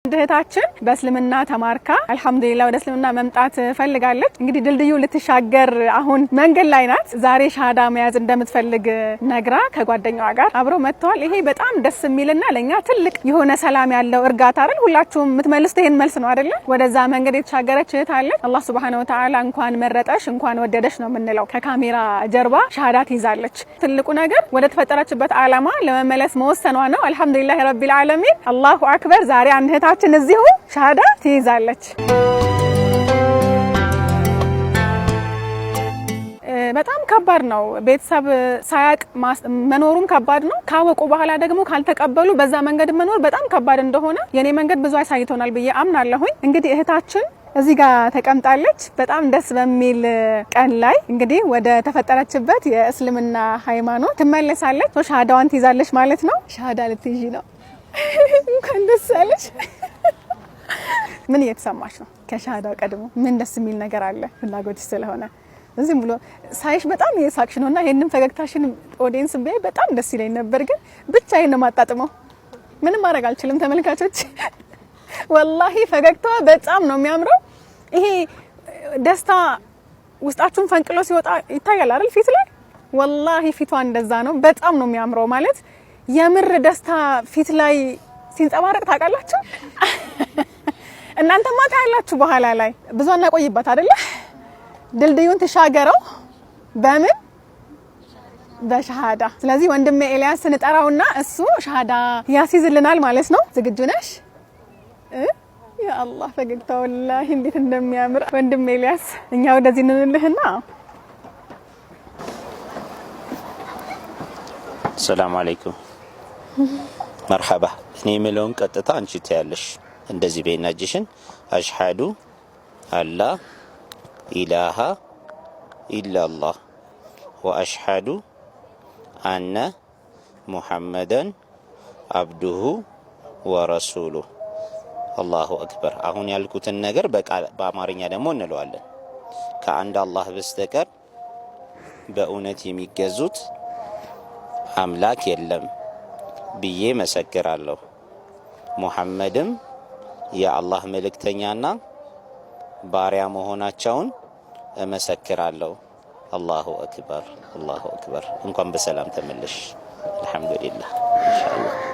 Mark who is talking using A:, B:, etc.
A: እህታችን በእስልምና ተማርካ አልሐምዱሊላህ ወደ እስልምና መምጣት ፈልጋለች። እንግዲህ ድልድዩ ልትሻገር አሁን መንገድ ላይ ናት። ዛሬ ሻሃዳ መያዝ እንደምትፈልግ ነግራ ከጓደኛዋ ጋር አብረው መጥተዋል። ይሄ በጣም ደስ የሚልና ለእኛ ትልቅ የሆነ ሰላም ያለው እርጋታ አይደል? ሁላችሁም የምትመልሱት ይሄን መልስ ነው አይደለ? ወደዛ መንገድ የተሻገረች እህት አለች። አላህ ሱብሃነሁ ወተዓላ እንኳን መረጠሽ እንኳን ወደደሽ ነው የምንለው። ከካሜራ ጀርባ ሻሃዳ ትይዛለች። ትልቁ ነገር ወደ ተፈጠረችበት ዓላማ ለመመለስ መወሰኗ ነው። አልሐምዱሊላህ ረቢል ዓለሚን፣ አላሁ አክበር። ዛሬ አንድ እህታችን እዚሁ ሻሃዳ ትይዛለች። በጣም ከባድ ነው። ቤተሰብ ሳያቅ መኖሩም ከባድ ነው። ካወቁ በኋላ ደግሞ ካልተቀበሉ በዛ መንገድ መኖር በጣም ከባድ እንደሆነ የኔ መንገድ ብዙ አሳይቶናል ብዬ አምናለሁኝ። እንግዲህ እህታችን እዚህ ጋር ተቀምጣለች። በጣም ደስ በሚል ቀን ላይ እንግዲህ ወደ ተፈጠረችበት የእስልምና ሃይማኖት ትመለሳለች። ሻሃዳዋን ትይዛለች ማለት ነው። ሻሃዳ ልትይዢ ነው። እንኳን ደስ አለሽ። ምን እየተሰማሽ ነው? ከሻሃዳው ቀድሞ ምን ደስ የሚል ነገር አለ? ፍላጎትሽ ስለሆነ ዝም ብሎ ሳይሽ በጣም እየሳቅሽ ነው እና ይሄንን ፈገግታሽን audience ቢያይ በጣም ደስ ይለኝ ነበር፣ ግን ብቻዬን ነው የማጣጥመው። ምንም ማድረግ አልችልም ተመልካቾች። ወላሂ ፈገግታዋ በጣም ነው የሚያምረው። ይሄ ደስታ ውስጣችሁን ፈንቅሎ ሲወጣ ይታያል አይደል ፊት ላይ። ወላሂ ፊቷ እንደዛ ነው። በጣም ነው የሚያምረው። ማለት የምር ደስታ ፊት ላይ ሲንጸባረቅ ታውቃላችሁ። እናንተማ ታያላችሁ በኋላ ላይ። ብዙ አናቆይባት አይደለ? ድልድዩን ትሻገረው በምን? በሻሃዳ። ስለዚህ ወንድሜ ኤልያስ እንጠራውና እሱ ሻሃዳ ያስይዝልናል ማለት ነው። ዝግጁ ነሽ? ያ አላህ፣ ፈገግታ ወላሂ እንዴት እንደሚያምር። ወንድሜ ኤልያስ፣ እኛ ወደዚህ እንልህና
B: ሰላም አለይኩም፣ መርሐባ። እኔ የምለውን ቀጥታ አንቺ ትያለሽ። እንደዚህ በይና እጅሽን፣ አሽሃዱ አላ ኢላሃ ኢላላህ ወአሽሃዱ አነ ሙሐመደን አብዱሁ ወረሱሉህ። አላሁ አክበር። አሁን ያልኩትን ነገር በአማርኛ ደግሞ እንለዋለን። ከአንድ አላህ በስተቀር በእውነት የሚገዙት አምላክ የለም ብዬ መሰክራለሁ። ሙሐመድም የአላህ መልእክተኛና ባሪያ መሆናቸውን እመሰክራለሁ። አላሁ አክበር፣ አላሁ አክበር። እንኳን በሰላም ተመለሽ። አልሐምዱሊላህ፣ ኢንሻአላህ።